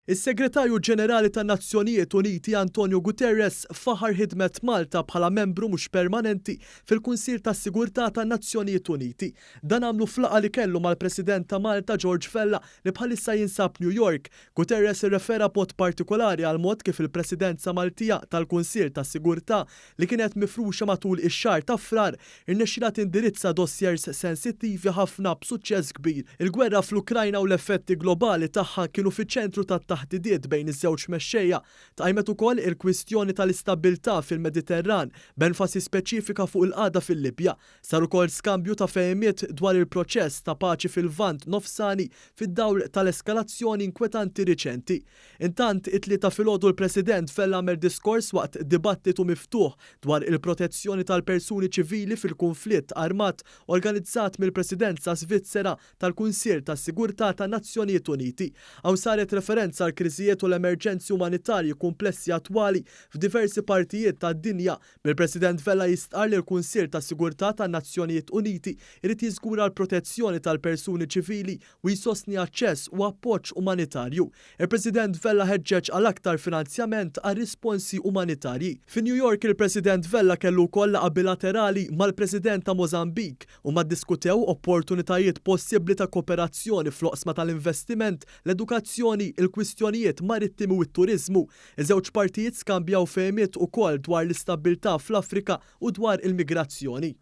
Is-Segretarju Ġenerali tan-Nazzjonijiet Uniti Antonio Guterres faħar ħidmet Malta bħala membru mhux permanenti fil-Kunsill tas-Sigurtà tan-Nazzjonijiet Uniti. Dan għamlu f'laqgħa li kellu mal-President ta' Malta George Vella li bħalissa jinsab New York. Guterres irrefera b'mod partikolari għall-mod kif il-Presidenza Maltija tal-Kunsill tas-Sigurtà li kienet mifruxa matul ix-xahar ta' Frar irnexxielha tindirizza dossiers sensittivi ħafna b'suċċess kbir. Il-gwerra fl-Ukrajna u l-effetti globali tagħha kienu fiċ-ċentru tat-taħdidiet bejn iż-żewġ mexxejja. Tqajmet ukoll il-kwistjoni tal-istabbiltà fil-Mediterran, b'enfasi speċifika fuq il-qagħda fil-Libja. Sar ukoll skambju ta' fehimiet dwar il-proċess ta' paċi fil-Lvant Nofsani fid-dawl tal-eskalazzjoni inkwetanti riċenti. Intant, it-Tlieta filgħodu l-President Vella għamel diskors waqt dibattitu miftuħ dwar il-protezzjoni tal-persuni ċivili fil-kunflitt armat organizzat mill-Presidenza Svizzera tal-Kunsill tas-Sigurtà tan-Nazzjonijiet Uniti. Hawn saret referenza għall-kriżijiet u l-emerġenzi umanitarji kumplessi attwali f'diversi partijiet tad-dinja, bil-President Vella jistqarr li l-Kunsill tas-Sigurtà tan-Nazzjonijiet Uniti jrid jiżgura l-protezzjoni tal-persuni ċivili u jsostni aċċess u appoġġ umanitarju. Il-President Vella ħeġġeġ għal aktar finanzjament għar-risponsi umanitarji. Fi New York il-President Vella kellu wkoll laqgħa bilaterali mal-President ta' Mozambique. Huma ddiskutew opportunitajiet possibbli ta' kooperazzjoni fl-oqsma tal-investiment, l-edukazzjoni, il-kwistjonijiet marittimi u t-turiżmu. Iż-żewġ partijiet skambjaw fehmiet ukoll dwar l-istabbiltà fl-Afrika u dwar il-migrazzjoni.